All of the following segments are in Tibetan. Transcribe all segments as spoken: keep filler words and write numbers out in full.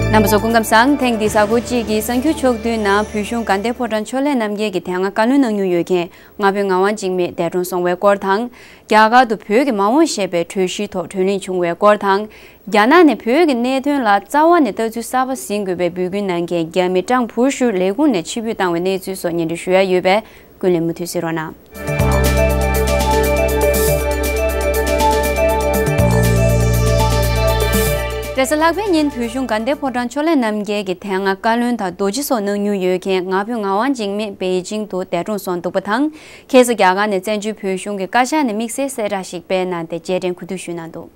རྣམ་པ་ཚོ་སྐུ་ཁམས་བཟང་། ཐེངས་འདིའི་གཟའ་འཁོར་གཅིག་གི་གསར་འགྱུར་ཕྱོགས་བསྡུས་ནང་བོད་གཞུང་དགའ་ལྡན་ཕོ་བྲང་ཕྱོགས་ལས་རྣམ་རྒྱལ་གྱིས་དེ་སྔ་བཀའ་བློན་གནང་མྱོང་ཡོད་མཁན་ང་ཕོད་ངག་དབང་འཇིགས་མེད་འདས་གྲོངས་སོང་བའི་སྐོར་དང་། རྒྱ་གར་དུ་བོད་ཀྱི་མ་འོངས་ཞེས་པའི་གྲོས་གཞིའི་ཐོག་གྲོས་གླེང་བྱུང་བའི་སྐོར་དང་། རྒྱ་ནག་ནས་བོད་ཀྱི་གནད་དོན་ལ་རྩ་བ་ནས་ལྟ་ཚུལ་གསར་པ་ཟིན་དགོས་པའི་འབོད་སྐུལ་གནང་མཁན་རྒྱ་མི་ཀྲང་ཕུའུ་ཧྲུའུ་ལས་ཁུངས་ནས་ཕྱིར་འབུད་བཏང་བའི་གནས་ཚུལ་སོགས་སྙན་སྒྲོན་ཞུ་ཡ་ཡོད་པས། ཀུན་གླེང་མུ་མཐུད་གཟིགས་རོགས་གནང་། རེས་གཟའ་ལྷག་པའི་ཉིན་བོད་གཞུང་དགའ་ལྡན་ཕོ་བྲང་ཕྱོགས་ལས་རྣམ་རྒྱལ་གྱིས་དེ་སྔ་བཀའ་བློན་དང་རྡོ་རྗེ་སོགས་གནང་མྱོང་ཡོད་མཁན་ང་ཕོད་ངག་དབང་འཇིགས་མེད་པེ་ཅིང་དུ་འདས་གྲོངས་སོང་འདུག་པ་དང་། ཁ་སང་རྒྱ་གར་ནས་བཙན་བྱོལ་བོད་གཞུང་གི་བཀའ་ཤག་ནས་དམིགས་བསལ་གསལ་བསྒྲགས་ཤིག་སྤེལ་གནང་སྟེ་རྗེས་དྲན་གོ་བསྡུར་ཞུས་གནང་འདུག་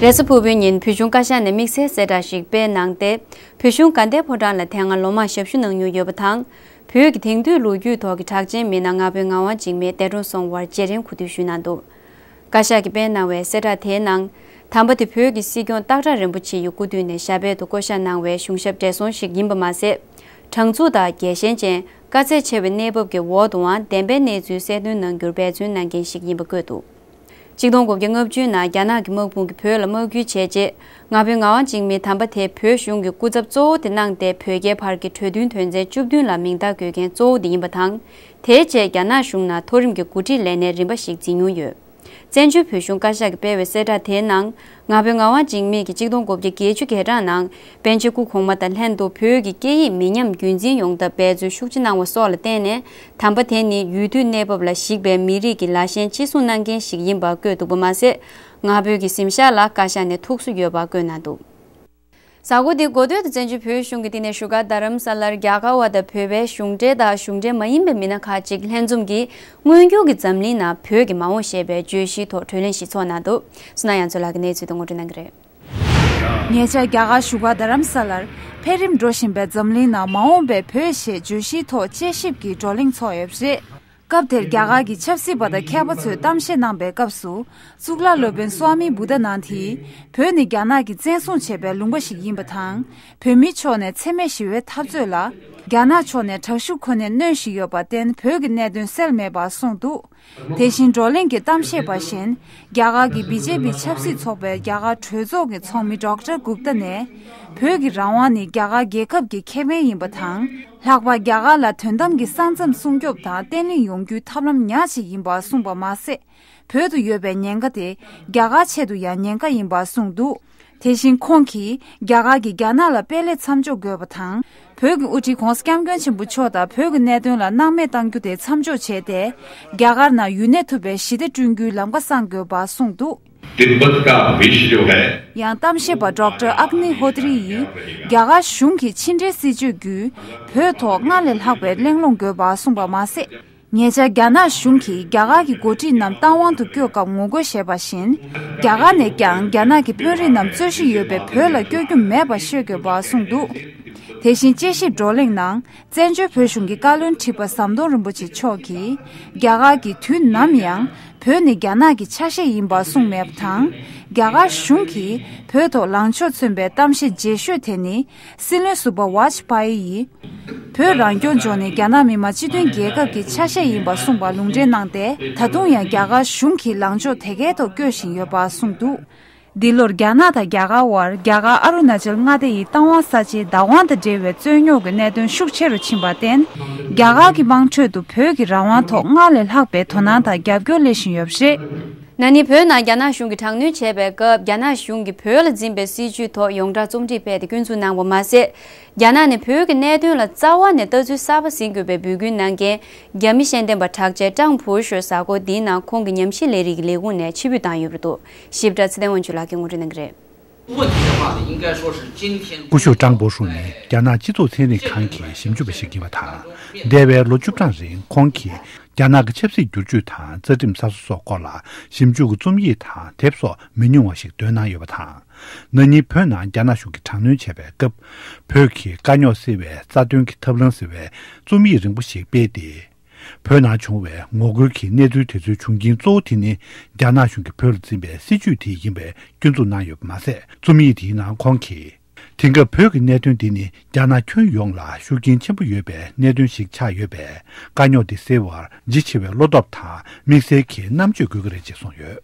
རེས་གཟའ་ཕུར་བུའི་ཉིན་བོད་གཞུང་བཀའ་ཤག་ནས་དམིགས་བསལ་གསལ་བསྒྲགས་ཤིག་སྤེལ་གནང་སྟེ། བོད་གཞུང་དགའ་ལྡན་ཕོ་བྲང་ལ་དེ་སྔ་ལོ་མང་ཞབས་ཞུ་གནང་མྱོང་ཡོད་པ་དང་། བོད་ཀྱི་དེང་དུས་ལོ་རྒྱུས་ཐོག་གི་གྲགས་ཅན་མི་སྣ་ང་ཕོད་ངག་དབང་འཇིགས་མེད་འདས་གྲོངས་སོང་བར་རྗེས་དྲན་གོ་བསྡུར་ཞུས་གནང་འདུག་བཀའ་ཤག་གིས་སྤེལ་གནང་བའི་གསལ་བསྒྲགས་དེའི་ནང་། དམ་པ་དེ་བོད་ཀྱི་སྲིད་སྐྱོང་སྟག་བྲག་རིན་པོ་ཆེ་ཡི་སྐུ་མདུན་ནས་ཞབས་པད་དུ་བསྐོ་བཞག་གནང་བའི་གཞུང་ཞབས་བགྲེས་སོང་ཞིག་ཡིན་པ་མ་ཟད། དྲང་ཚུགས་དང་རྒྱལ་ཞེན་ཅན། དཀའ་ཚེགས་ཆེ་བའི་གནས་བབ་ཀྱི་འོག་ཏུའང་བདེན་པའི་གནས་ཚུལ་གསལ་སྟོན་གནང་རྒྱུར་འབད་བརྩོན་གནང་མཁན་ཞིག་ཡིན་པ་བཀོད་འདུག་ཆིག་སྟོང་དགུ་བརྒྱ་ལྔ་བཅུ་ནང་རྒྱ་ནག་གི་དམག་དཔུང་གིས་བོད་ལ་དམག་བརྒྱུད་བྱས་རྗེས། ང་ཕོད་ངག་དབང་འཇིགས་མེད་དམ་པ་དེ་བོད་གཞུང་གི་སྐུ་ཚབ་གཙོ་བོ་དེ་གནང་སྟེ། བོད་རྒྱའི་བར་གྱི་གྲོས་མཐུན་དོན་ཚན་བཅུ་བདུན་ལ་མིང་རྟགས་བཀོད་མཁན་གཙོ་བོ་དེ་ཡིན་པ་དང་། དེའི་རྗེས་རྒྱ་ནག་གཞུང་ནང་མཐོ་རིམ་གྱི་འགོ་ཁྲིད་ལས་སྣེའི་རིམ་པ་ཞིག་འཛིན་མྱོང་ཡོད། བཙན་བྱོལ་བོད་གཞུང་བཀའ་ཤག་གིས་སྤེལ་བའི་གསལ་བསྒྲགས་དེའི་ནང་། ང་ཕོད་ངག་དབང་འཇིགས་མེད་ཀྱིས་ཆིག་སྟོང་དགུ་བརྒྱ་བརྒྱད་ཅུ་གྱ་གྲངས་ནང་པཎ་ཆེན་སྐུ་གོང་མ་དང་ལྷན་དུ་བོད་ཀྱི་སྐད་ཡིག་མི་ཉམས་རྒྱུན་འཛིན་ཡོང་ཐབས་འབད་རྩོལ་ཤུགས་ཆེ་གནང་བ་སོགས་ལ་བརྟེན་ནས། དམ་པ་དེ་ནི་ཡུལ་དུས་གནས་བབ་ལ་གཞིགས་པའི་མི་རིགས་ཀྱི་ལ་ཞེན་གཅེས་སྲུང་གནང་མཁན་ཞིག་ཡིན་པ་བཀོད་འདུག་པ་མ་ཟད། ང་ཕོད་ཀྱི་གཟིམ་ཤག་ལ་བཀའ་ཤག་ནས་ཐུགས་གསོ་ཡོད་པ་བཀོད་གནང་འདུག་གཟའ་འཁོར་འདིའི་འགོ་སྟོད་དུ་བཙན་བྱོལ་བོད་གཞུང་གི་བསྟི་གནས་བཞུགས་སྒར་རྡ་རམ་ས་ལར་རྒྱ་གར་བ་དང་བོད་པའི་གཞུང་འབྲེལ་དང་གཞུང་འབྲེལ་མ་ཡིན་པའི་མི་སྣ་ཁག་ཅིག་ལྷན་འཛོམས་ཀྱིས་སྔོན་འགྱུར་གྱི་འཛམ་གླིང་ནང་བོད་ཀྱི་མ་འོངས་ཞེས་པའི་བརྗོད་གཞིའི་ཐོག་གྲོས་གླེང་ཞིག་ཚོགས་གནང་འདུག་སོ་ན་ཡང་ཚོ་ལགས་ཀྱིས་གནས་ཚུལ་དེ་ངོ་སྤྲོད་གནང་གི་རེད། ཉེ་ཆར་རྒྱ་གར་བཞུགས་སྒར་རྡ་རམ་ས་ལར་འཕེལ་རིམ་འགྲོ་བཞིན་པའི་འཛམ་གླིང་ནང་མ་འོངས་པའི་བོད་ཞེས་བརྗོད་གཞིའི་ཐོག་དཔྱད་ཞིབ་ཀྱི་བགྲོ་གླེང་ཚོགས་ཡོད་པ་རེད། སྐབས་དེར་རྒྱ་གར་གྱི་ཆབ་སྲིད་པ་དང་མཁས་པ་ཚོས་གཏམ་བཤད་གནང་པའི་སྐབས་སུ། གཙུག་ལག་སློབ་དཔོན་སྭ་མི་བུདྡྷ་ནཱ་ཐིས། བོད་ནི་རྒྱ་ནག་གིས་བཙན་བཟུང་བྱས་པའི་ལུང་པ་ཞིག་ཡིན་པ་དང་། བོད་མིའི་ཕྱོགས་ནས་འཚེ་མེད་ཞི་བའི་འཐབ་རྩོད་ལ། རྒྱ་ནག་ཕྱོགས་ནས་དྲག་ཤུགས་ཁོ་ནས་གནོན་བཞིན་ཡོད་པར་བརྟེན་བོད་ཀྱི་གནད་དོན་སེལ་མེད་པར་གསུངས་འདུག་དེ་བཞིན་བགྲོ་གླེང་གི་གཏམ་བཤད་པ་གཞན། རྒྱ་གར་གྱི་བི་ཇེ་པི་ཆབ་སྲིད་ཚོགས་པའི་རྒྱ་གར་གྲོས་ཚོགས་ཀྱི་ཚོགས་མི་ཌོག་ཊར་གུཔྟ་ནས། བོད་ཀྱི་རང་དབང་ནི་རྒྱ་གར་རྒྱལ་ཁབ་ཀྱི་ཁེ་ཕན་ཡིན་པ་དང་། ལྷག་པར་རྒྱ་གར་ལ་དོན་དམ་གྱི་ས་མཚམས་སྲུང་སྐྱོབ་དང་བརྟན་ལྷིང་ཡོང་རྒྱུའི་ཐབས་ལམ་ཉག་གཅིག་ཡིན་པ་གསུངས་པ་མ་ཟད། བོད་དུ་ཡོད་པའི་ཉེན་ཁ་དེ་རྒྱ་གར་ཆེད་དུ་ཡང་ཉེན་ཁ་ཡིན་པ་གསུངས་འདུག་དེ་བཞིན་ཁོང་གིས་རྒྱ་གར་གྱིས་རྒྱ་ནག་ལ་པད་ལེ་མཚམས་འཇོག་དགོས་པ་དང་། བོད་ཀྱི་དབུ་ཁྲིད་༧གོང་ས་༧སྐྱབས་མགོན་ཆེན་པོ་མཆོག་དང་བོད་ཀྱི་གནད་དོན་ལ་སྣང་མེད་གཏང་རྒྱུ་དེ་མཚམས་འཇོག་བྱས་ཏེ། རྒྱ་གར་ནང་ཡུན་གནས་ཐུབ་པའི་ཞི་བདེ་བསྐྲུན་རྒྱུའི་ལམ་ཁ་སྲུང་དགོས་པ་གསུངས་འདུག། तिब्बत का विषय जो है ཡང་གཏམ་བཤད་པ་ཌོག་ཊར་ཨག་ནི་ཧོ་ཏི་རི་ཡིས་རྒྱ་གར་གཞུང་གིས་ཕྱི་འབྲེལ་སྲིད་ཇུས་བརྒྱུད་བོད་ཐོག་སྔར་ལས་ལྷག་པའི་གླེང་སློང་དགོས་པ་གསུངས་པ་མ་ཟད། ཉེ་ཆར་རྒྱ་ནག་གཞུང་གིས་རྒྱ་གར་གྱི་འགོ་ཁྲིད་རྣམས་རྟ་དབང་དུ་བསྐྱོད་སྐབས་ངོ་རྒོལ་བྱས་པ་བཞིན། རྒྱ་གར་ནས་ཀྱང་རྒྱ་ནག་གི་དཔོན་རིགས་རྣམས་རྩོད་གཞི་ཡོད་པའི་བོད་ལ་བསྐྱོད་རྒྱུ་མེད་པ་ཤོད་དགོས་པ་གསུངས་འདུག་དེ་བཞིན་དཔྱད་ཞིབ་བགྲོ་གླེང་ནང་། བཙན་བྱོལ་བོད་གཞུང་གི་བཀའ་བློན་ཁྲི་པ་ཟམ་གདོང་རིན་པོ་ཆེ་མཆོག་གིས། རྒྱ་གར་གྱིས་དུས་ནམ་ཡང་བོད་ནི་རྒྱ་ནག་གི་ཆ་ཤས་ཡིན་པ་གསུངས་མེད་པ་དང་། རྒྱ་གར་གཞུང་གིས་བོད་ཐོག་ལངས་ཕྱོགས་མཚོན་པའི་གཏམ་བཤད་རྗེས་ཤོས་དེ་ནི་སྲིད་བློན་ཟུར་པ་ཝཱཇ་པཱ་ཡི་ཡིས། བོད་རང་སྐྱོང་ལྗོངས་ནི་རྒྱ་ནག་མི་དམངས་སྤྱི་མཐུན་རྒྱལ་ཁབ་ཀྱི་ཆ་ཤས་ཡིན་པ་གསུངས་པ་ལུང་འདྲེན་གནང་སྟེ། ད་དུང་ཡང་རྒྱ་གར་གཞུང་གིས་ལངས་ཕྱོགས་དེ་གའི་ཐོག་བསྐྱོད་བཞིན་ཡོད་པ་གསུངས་འདུག་འདི་ལོར་རྒྱ་ནག་དང་རྒྱ་གར་དབར་རྒྱ་གར་ཨ་རུ་ན་ཅལ་མངའ་སྡེ་ཡི་རྟ་དབང་ས་ཆའི་བདག་དབང་དང་འབྲེལ་བའི་རྩོད་རྙོག་གི་གནད་དོན་ཤུགས་ཆེ་རུ་ཕྱིན་པར་བརྟེན། རྒྱ་གར་གྱི་དམངས་ཁྲོད་དུ་བོད་ཀྱི་རང་དབང་ཐོག་སྔར་ལས་ལྷག་པའི་དོ་སྣང་དང་རྒྱབ་སྐྱོར་སླེབས་བཞིན་ཡོད་པ་རེད། ན་ནིང་བོད་ནང་རྒྱ་ནག་གཞུང་གིས་དྲག་གནོན་བྱས་པའི་སྐབས། རྒྱ་ནག་གཞུང་གིས་བོད་ལ་འཛིན་པའི་སྲིད་བྱུས་ཐོག་ཡོངས་གྲགས་རྩོམ་སྒྲིག་སྤེལ་ཏེ་སྐྱོན་འཛུགས་གནང་བ་མ་ཟད། རྒྱ་ནག་ནས་བོད་ཀྱི་གནད་དོན་ལ་རྩ་བ་ནས་ལྟ་ཚུལ་གསར་པ་ཟིན་དགོས་པའི་འབོད་སྐུལ་གནང་མཁན་རྒྱ་མི་ཤེས་ལྡན་པ་གྲགས་ཅན་ཀྲང་ཕུའུ་ཧྲི་གཟའ་འཁོར་འདིའི་ནང་ཁོང་གི་ཉམས་ཞིབ་ལས་རིགས་ཀྱི་ལས་ཁུངས་ནས་ཕྱིར་འབུད་བཏང་ཡོད་པ་འདུག་ཞིབ་ཕྲ་ཚེ་བརྟན་དབང་ཕྱུག་ལགས་ཀྱིས་ངོ་སྤྲོད་གནང་གི་རེད། སྐུ་ཞབས་ཀྲང་པོ་ཧྲུང་ནི་རྒྱ་ནག་སྤྱི་ཚོགས་ཚན་རིག་ཁང་གི་ཞིབ་འཇུག་པ་ཞིག་ཡིན་པ་དང་། འདས་པའི་ལོ་བཅུ་གྲངས་རིང་ཁོང་གིས་རྒྱ་ནག་གི་ཆབ་སྲིད་བསྒྱུར་བཅོས་དང་རྩ་ཁྲིམས་གསར་བཟོ་སོགས་སྐོར་ལ་ཞིབ་འཇུག་གི་རྩོམ་ཡིག་དང་དེབ་སོགས་མི་ཉུང་བ་ཞིག་འདོན་གནང་ཡོད་པ་དང་། ན་ནིང་བོད་ནང་རྒྱ་ནག་གཞུང་གིས་དྲག་གནོན་བྱས་པའི་སྐབས། བོད་ཀྱི་དཀའ་རྙོག་སེལ་བའི་རྩ་དོན་གྱི་ཐབས་ལམ་ཟེར་བའི་རྩོམ་ཡིག་རིང་པོ་ཞིག་སྤེལ་ཏེ། བོད་ནང་བྱུང་བའི་ངོ་རྒོལ་གྱི་གནས་ཚུལ་དེ་ཚོའི་བྱུང་རྐྱེན་གཙོ་བོ་དེ་ནི་རྒྱ་ནག་གཞུང་གིས་བོད་ལ་འཛིན་པའི་སྲིད་བྱུས་དེ་ཡིན་པའི་སྐྱོན་འཛུགས་གནང་ཡོད་པ་མ་ཟད། རྩོམ་ཡིག་དེའི་ནང་ཁོང་གིས། དེང་སྐབས་བོད་ཀྱི་གནད་དོན་འདི་ནི་རྒྱ་ནག་ཁྱོན་ཡོངས་ལ་ཤུགས་རྐྱེན་ཆེན་པོ་ཡོད་པའི་གནད་དོན་ཞིག་ཆགས་ཡོད་པས། དཀའ་རྙོག་འདི་སེལ་བར་ལྗིད་ཆེ་བའི་བློ་སྟོབས་དང་དམིགས་བསལ་གྱི་རྣམ་དཔྱོད་དགོས་ཀྱི་རེད་ཅེས་གསུངས་ཡོད།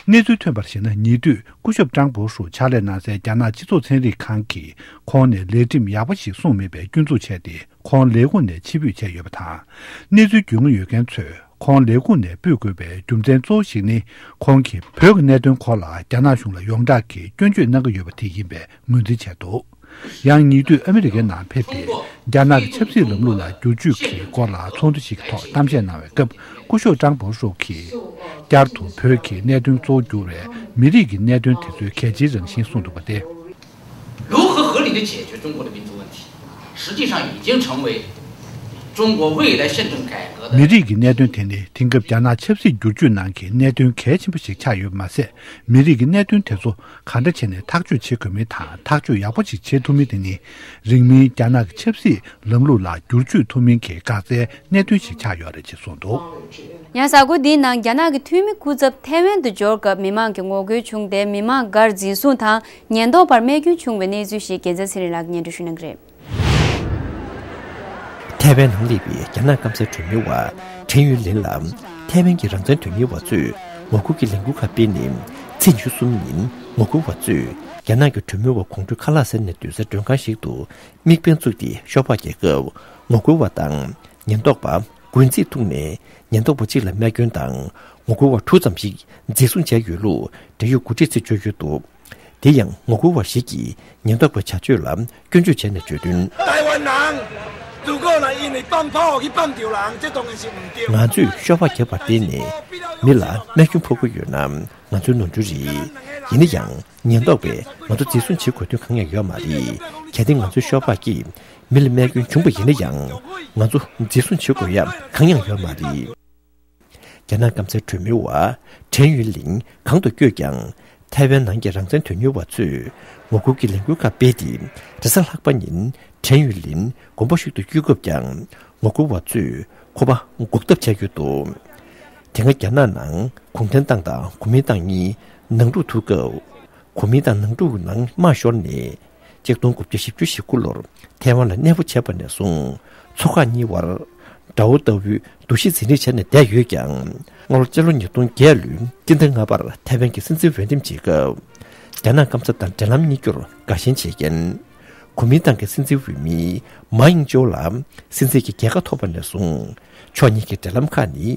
གནས་ཚུལ་ཐོན་པར་གཞིགས་ན། ཉེ་དུས་སྐུ་ཞབས་ཀྲང་པོ་ཧྲུའུ་ཕྱག་ལས་གནང་སའི་རྒྱ་ནག་སྤྱི་ཚོགས་ཚན་རིག་ཁང་གིས་ཁོང་ནས་ལས་ཁྲིམས་ཡག་པོ་ཞིག་སྲུང་མེད་པའི་སྐྱོན་འཛུགས་བྱས་ཏེ། ཁོང་ལས་ཁུངས་ནས་ཕྱིར་འབུད་བྱས་ཡོད་པ་དང་། གནས་ཚུལ་རྒྱུས་མངའ་ཡོད་མཁན་ཚོས་ཁོང་ལས་ཁུངས་ནས་འབུད་དགོས་པའི་རྒྱུ་མཚན་གཙོ་བོ་ཞིག་ནི། ཁོང་གིས་བོད་ཀྱི་གནད་དོན་སྐོར་ལ་རྒྱ་ནག་གཞུང་ལ་ཡོངས་གྲགས་ཀྱིས་སྐྱོན་བརྗོད་གནང་གི་ཡོད་པ་དེ་ཡིན་པའི་ངོས་འཛིན་བྱས་འདུག། ཡང་ཉེ་དུས་ཨ་མི་རི་ཀའི་ནང་ཕེབས་ཏེ། རྒྱ་ནག་གི་ཆབ་སྲིད་ལམ་ལུགས་ལ་བསྒྱུར་བཅོས་ཀྱི་སྐོར་ལ་ཚོགས་འདུ་ཞིག་གི་ཐོག་གཏམ་བཤད་གནང་བའི་སྐབས། སྐུ་ཞབས་ཀྲང་པོ་ཧྲུའུ་གིས། བསྐྱར་དུ་བོད་ཀྱི་གནད་དོན་གཙོ་བོར་གྱུར་བའི་མི་རིགས་ཀྱི་གནད་དོན་དེ་ཚོའི་གལ་ཆེའི་རང་བཞིན་གསུངས་འདུག་པ་སྟེ། 如何合理地解决中国的民族问题，实际上已经成为中国未来宪政改革的 མི་རིགས་ཀྱི་གནད་དོན་དེ་ནི་དེང་སྐབས་རྒྱ་ནག་ཆབ་སྲིད་བསྒྱུར་བཅོས་ནང་གི་གནད་དོན་གལ་ཆེན་པོ་ཞིག་ཆགས་ཡོད་པ་མ་ཟད། མི་རིགས་ཀྱི་གནད་དོན་དེ་ཚོ་གང་འདྲ་བྱས་ནས་ཐག་གཅོད་བྱེད་དགོས་མིན་དང་། ཐག་གཅོད་ཡག་པོ་ཞིག་བྱེད་ཐུབ་མིན་དེ་ནི། རིང་མིན་རྒྱ་ནག་གི་ཆབ་སྲིད་ལམ་ལུགས་ལ་བསྒྱུར་བཅོས་ཐུབ་མིན་གྱི་འགག་རྩའི་གནད་དོན་ཞིག་ཆགས་ཡོད་རེད་ཅེས་གསུངས་འདུག། ཡང་གཟའ་འཁོར་འདིའི་ནང་རྒྱ་ནག་གི་འཐུས་མི་སྐུ་ཚབ་ཐའེ་ཝན་དུ་འབྱོར་སྐབས་མི་མང་གིས་ངོ་རྒོལ་བྱུང་སྟེ། མི་མང་འགར་འཛིན་བཟུང་དང་ཉེན་རྟོག་པར་རྨས་སྐྱོན་བྱུང་བའི་གནས་ཚུལ་ཞིག་རྒྱལ་མཚན་ཚེ་རིང་ལགས་ཀྱིས་སྙན་སྒྲོན་ཞུ་གནང་གི་རེད། ཐའེ་ཝན་ནང་སླེབས་པའི་རྒྱ་ནག་སྐམ་སའི་གྲོས་མོལ་བ་ཁྲེན་ཡུན་ལིན་ལ། ཐའེ་ཝན་གྱི་རང་བཙན་དོན་གཉེར་བ་ཚོས་ངོ་རྒོལ་གྱི་ལས་འགུལ་ཁག་སྤེལ་ནས། ཚེས་ཉི་ཤུ་གསུམ་ཉིན་ངོ་རྒོལ་བ་ཚོས་རྒྱ་ནག་གི་གྲོས་མོལ་བ་ཁོང་ཁྲོའི་ཁ་ལག་ཟ་ནས་སྡོད་སའི་མགྲོན་ཁང་ཞིག་ཏུ་དམིགས་འབེན་བཙུགས་ཏེ་ཤོག་སྦག་རྒྱག་སྐབས། ངོ་རྒོལ་བ་དང་ཉེན་རྟོག་པ་གུས་བརྩིས་ཐུག་ནས། ཉེན་རྟོག་པ་གཅིག་ལ་རྨས་སྐྱོན་དང་། ངོ་རྒོལ་བ་དྲུག་ཙམ་ཞིག་འཛིན་བཟུང་བྱས་ཡོད་ལུགས་འབྲེལ་ཡོད་འགོ་ཁྲིད་ཚོས་བརྗོད་ཡོད་འདུག། དེ་ཡང་ངོ་རྒོལ་བ་ཞིག་གིས་ཉེན་རྟོག་པའི་བྱ་སྤྱོད་ལ་སྐྱོན་བརྗོད་བྱས་ནས་བརྗོད་དོན། 台湾人，如果呢，因为放炮去放牛郎，这当然是唔对。 ང་ཚོས་ཤོག་སྦག་བརྒྱབ་པར་བརྟེན་ནས་མི་ལ་རྨས་སྐྱོན་ཕོག་གི་ཡོད་ན་ང་ཚོའི་ནོར་འཁྲུལ་རེད། ཡིན་ན་ཡང་ཉེན་རྟོག་པས་ང་ཚོ་འཛིན་བཟུང་བྱེད་དགོས་དོན་གང་ཡང་ཡོད་མ་རེད། གལ་ཏེ་ང་ཚོའི་ཤོག་སྦག་གིས་མི་ལ་རྨས་སྐྱོན་བྱུང་བ་ཡིན་ན་ཡང་ང་ཚོ་འཛིན་བཟུང་བྱེད་དགོས་ཡ་གང་ཡང་ཡོད་མ་རེད། རྒྱ་ནག་སྐམ་སའི་གྲོས་མོལ་བ་ཁྲེན་ཡུན་ལིན་གང་དུ་བསྐྱོད་ཀྱང་། ཐའེ་ཝན་ནང་གི་རང་བཙན་དོན་གཉེར་བ་ཚོས་ངོ་རྒོལ་གྱི་ལས་འགུལ་ཁག་སྤེལ་ཏེ། རེས་གཟའ་ལྷག་པ་ཉིན་ཁྲེན་ཡུན་ལིན་དགོན་པ་ཞིག་ཏུ་བསྐྱོད་སྐབས་ཀྱང་ངོ་རྒོལ་བ་ཚོས་ཁོ་པ་འགུག་ཐབས་བྱས་ཡོད་འདུག། དེ་སྔ་རྒྱ་ནག་ནང་གུང་ཁྲན་ཏང་དང་གོ་མིན་ཏང་གཉིས་ནང་འཁྲུག་ཐུག་སྐབས། གོ་མིན་ཏང་ནང་འཁྲུག་ནང་དམག་ཤོར་ནས། ཆིག་སྟོང་དགུ་བརྒྱ་བཞི་བཅུ་ཞེ་དགུ་ལོར་ཐའེ་ཝན་ལ་གནས་སྤོ་བྱས་པ་ནས་བཟུང་། མཚོ་ཁག་གཉིས་བར་དགྲ་བོ་ལྟ་བུའི་འདུ་ཤེས་འཛིན་རེས་བྱས་ནས་བསྡད་ཡོད་ཀྱང་། སྔ་ལོ་སྤྱི་ལོ་ཉིས་སྟོང་བརྒྱད་ལོའི་སྤྱི་ཟླ་ལྔ་པར་ཐའེ་ཝན་གྱི་སྲིད་འཛིན་འོས་འདེམས་བྱེད་སྐབས། རྒྱ་ནག་སྐམ་ས་དང་འབྲེལ་ལམ་གཉིས་ཀྱོར་དགའ་ཞེན་བྱེད་མཁན། གོ་མིན་ཏང་གི་སྲིད་འཛིན་འོས་མི་མཱ་ཡིང་ཅོ་ལ་སྲིད་འཛིན་གྱི་རྒྱལ་ཁ་ཐོབ་པ་ནས་བཟུང་། ཕྱོགས་གཉིས་ཀྱི་འབྲེལ་ལམ་ཁག་ནི།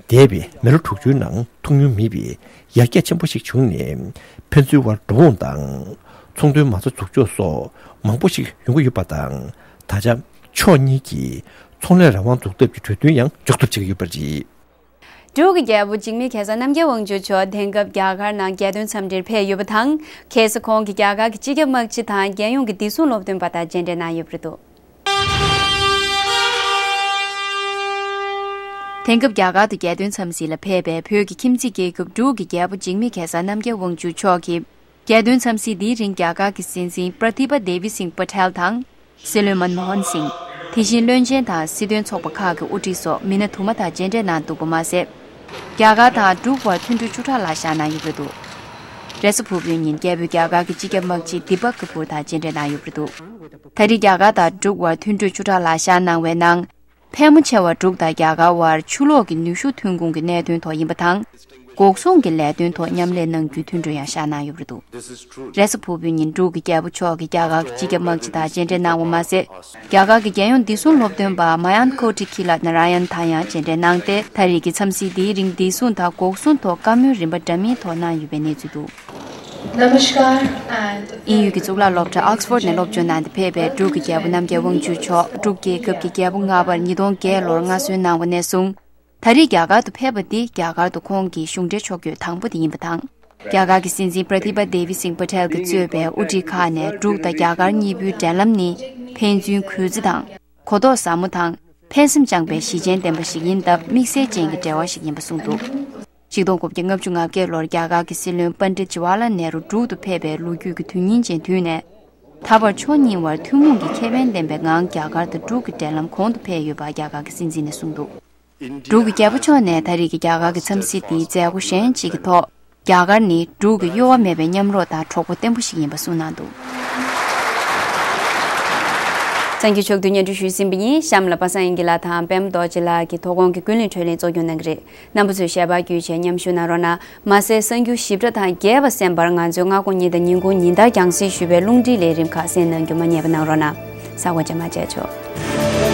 འདས་པའི་མི་ལོ་དྲུག་ཅུའི་ནང་ཐུག་མྱོང་མེད་པའི་ཡར་རྒྱས་ཆེན་པོ་ཞིག་བྱུང་ནས། ཕན་ཚུན་བར་འགྲོ་འོང་དང་། ཚོང་དོན་མ་རྩ་འཛུགས་འཇོག་སོགས་མང་པོ་ཞིག་ཡོང་གི་ཡོད་པ་དང་། ད་ཆ་ཕྱོགས་གཉིས་ཀྱིས་ཚོང་ལས་རང་དབང་འཛུགས་ཐབས་ཀྱི་གྲོས་མཐུན་ཡང་འཇོག་ཐབས་བྱེད་ཀྱི་ཡོད་པ་རེད། འབྲུག་གི་རྒྱལ་པོ་འཇིགས་མེད་གེ་སར་རྣམ་རྒྱལ་དབང་ཕྱུག་མཆོག་དེང་སྐབས་རྒྱ་གར་ནང་རྒྱལ་དོན་འཚམས་འདྲིར་ཕེབས་ཡོད་པ་དང་། ཁ་སང་ཁོང་གིས་རྒྱ་གར་གྱི་སྤྱི་ཁྱབ་དམག་སྤྱི་དང་རྒྱལ་ཡོངས་ཀྱི་བདེ་སྲུང་སློབ་སྟོན་པ་དང་མཇལ་འཕྲད་གནང་ཡོད་པ་རེད་འདུག། དེང་སྐབས་རྒྱ་གར་དུ་རྒྱལ་དོན་འཚམས་གཟིགས་ལ་ཕེབས་པའི་བོད་ཀྱི་ཁྱིམ་མཚེས་རྒྱལ་ཁབ་འབྲུག་གི་རྒྱལ་པོ་འཇིགས་མེད་གེ་སར་རྣམ་རྒྱལ་དབང་ཕྱུག་མཆོག་གིས། རྒྱལ་དོན་འཚམས་གཟིགས་འདིའི་རིང་རྒྱ་གར་གྱི་སྲིད་འཛིན་པྲ་ཐི་པ་དེ་བི་སིང་པ་ཐེལ་དང་། སྲིད་བློན་མན་མོ་ཧན་སིང་། དེ་བཞིན་བློན་ཆེན་དང་སྲིད་དོན་ཚོགས་པ་ཁག་གི་དབུ་ཁྲིད་སོགས་མི་སྣ་དུ་མ་དང་མཇལ་འཕྲད་གནང་འདུག་པ་མ་ཟད། རྒྱ་གར་དང་འབྲུག་བར་མཐུན་གྲོས་བཅུ་ཕྲག་ལག་བཞག་གནང་ཡོད་པ་རེད་འདུག། རེས་གཟའ་ཕུར་བུའི་ཉིན་རྒྱལ་པོས་རྒྱ་གར་གྱི་སྤྱི་ཁྱབ་དམག་སྤྱི་དི་པ་ཀ་པུར་དང་མཇལ་འཕྲད་གནང་ཡོད་པ་རེད་འདུག། ད་རེས་རྒྱ་གར་དང་འབྲུག་བར་མཐུན་གྲོས་བཅུ་ཕྲག་ལག་བཞག་གནང་བའི་ནང་། ཕལ་མོ་ཆེ་བ་འབྲུག་དང་རྒྱ་གར་བར་ཆུ་ལོག་གི་ནུས་ཤུགས་ཐོན་ཁུངས་ཀྱི་གནད་དོན་ཐོག་ཡིན་པ་དང་། འགོག་སྲུང་གི་ལས་དོན་ཐོག་མཉམ་ལས་གནང་རྒྱུའི་མཐུན་གྲོས་ཡང་བཞག་གནང་ཡོད་པ་རེད་འདུག། རེས་གཟའ་ཕུར་བུའི་ཉིན་འབྲུག་གི་རྒྱལ་པོ་མཆོག་གིས་རྒྱ་གར་གྱི་སྤྱི་ཁྱབ་དམག་སྤྱི་དང་མཇལ་འཕྲད་གནང་བ་མ་ཟད། རྒྱ་གར་གྱི་རྒྱལ་ཡོངས་བདེ་སྲུང་སློབ་སྟོན་པ་མ་ཡན་ཀོ་ཏི་ཁི་ལ་ན་ར་ཡན་དང་ཡང་མཇལ་འཕྲད་གནང་སྟེ། ད་རེས་ཀྱི་འཚམས་གཟིགས་འདིའི་རིང་བདེ་སྲུང་དང་འགོག་སྲུང་ཐོག་བཀའ་མོལ་རིམ་པ་འདྲ་མིན་ཐོག་གནང་ཡོད་པའི་གནས་ཚུལ་འདུག། དབྱིན་ཡུལ་གྱི་གཙུག་ལག་སློབ་གྲྭ་Oxford་ནས་སློབ་སྦྱོང་གནང་སྟེ་ཕེབས་པའི་འབྲུག་གི་རྒྱལ་པོ་རྣམ་རྒྱལ་དབང་ཕྱུག་མཆོག་འབྲུག་རྒྱལ་ཁབ་ཀྱི་རྒྱལ་པོ་ལྔ་པར་ཉིས་སྟོང་བརྒྱད་ལོར་མངའ་གསོལ་གནང་བ་ནས་བཟུང་། ད་རེས་རྒྱ་གར་དུ་ཕེབས་པ་འདི་རྒྱ་གར་དུ་ཁོང་གི་གཞུང་འབྲེལ་ཕྱོགས་བསྐྱོད་དང་པོ་དེ་ཡིན་པ་དང་། རྒྱ་གར་གྱི་སྲིད་འཛིན་པྲ་ཐི་པ་དེ་བི་སིང་པ་ཐེལ་གྱིས་གཙོས་པའི་དབུ་ཁྲིད་ཁག་ནས་འབྲུག་དང་རྒྱ་གར་གཉིས་པོའི་འབྲེལ་ལམ་ནི་ཕན་ཚུན་གུས་བརྩི་དང་། གོ་རྟོགས་ཟབ་མོ་དང་། ཕན་སེམས་བཅངས་པའི་གཞིས་ཆེན་ལྡན་པ་ཞིག་ཡིན་སྟབས་དམིགས་བསལ་ཅན་གྱི་འབྲེལ་བ་ཞིག་ཡིན་པ་གསུངས་འདུག། ཆིག་སྟོང་དགུ་བརྒྱ་ལྔ་བཅུ་ང་བརྒྱད་ལོར་རྒྱ་གར་གྱི་སྲིད་བློན་པཎྜི་ཏ་ཇི་ཝར་ལཱལ་ནེ་རུ་འབྲུག་ཏུ་ཕེབས་པའི་ལོ་རྒྱུས་ཀྱི་དོན་སྙིང་ཅན་དུས་ནས། ད་བར་ཕྱོགས་གཉིས་བར་ཐུན་མོང་གི་ཁེ་ཕན་ལྡན་པའི་ངང་རྒྱ་གར་དང་འབྲུག་གི་འབྲེལ་ལམ་གོང་དུ་འཕེལ་ཡོད་པ་རྒྱ་གར་གྱི་སྲིད་འཛིན་ནས་གསུངས་འདུག། འབྲུག་གི་རྒྱལ་པོ་མཆོག་ནས་ད་རེས་ཀྱི་རྒྱ་གར་གྱི་འཚམས་གཟིགས་འདིའི་མཛད་སྒོ་གཞན་གཅིག་གི་ཐོག་རྒྱ་གར་ནི་འབྲུག་གི་གཡོ་བ་མེད་པའི་མཉམ་རོགས་དང་གྲོགས་པོ་བརྟན་པོ་ཞིག་ཡིན་པ་གསུངས་གནང་འདུག། གསར་འགྱུར་ཕྱོགས་བསྡུས་སྙན་སྒྲོན་ཞུས་ཟིན་པ་ཡིན། གཤམ་ལ་པ་སངས་དབྱངས་སྐྱིད་ལགས་དང་པད་མ་རྡོ་རྗེ་ལགས་ཀྱིས་དོ་དགོང་གི་ཀུན་གླེང་འཕྲོད་གླེང་གཙོ་སྐྱོང་གནང་གི་རེད། རྣམ་པ་ཚོས་ཞལ་པར་བརྒྱུད་བྱས་མཉམ་ཞུགས་གནང་རོགས་གནང་། མ་ཟད་གསར་འགྱུར་ཞིབ་ཕྲ་དང་རྒྱས་པ་གསན་པར་ང་ཚོའི་སྔ་དགོང་ཉིན་དང་ཉིན་གུང་ཉིན་ལྟར་རྒྱང་སྲིང་ཞུས་པའི་རླུང་འཕྲིན་ལས་རིམ་ཁག་གསན་གནང་རྒྱུ་མ་བསྙེལ་བ་གནང་རོགས་གནང་། གཟའ་འཁོར་རྗེས་མར་མཇལ་ཆོག།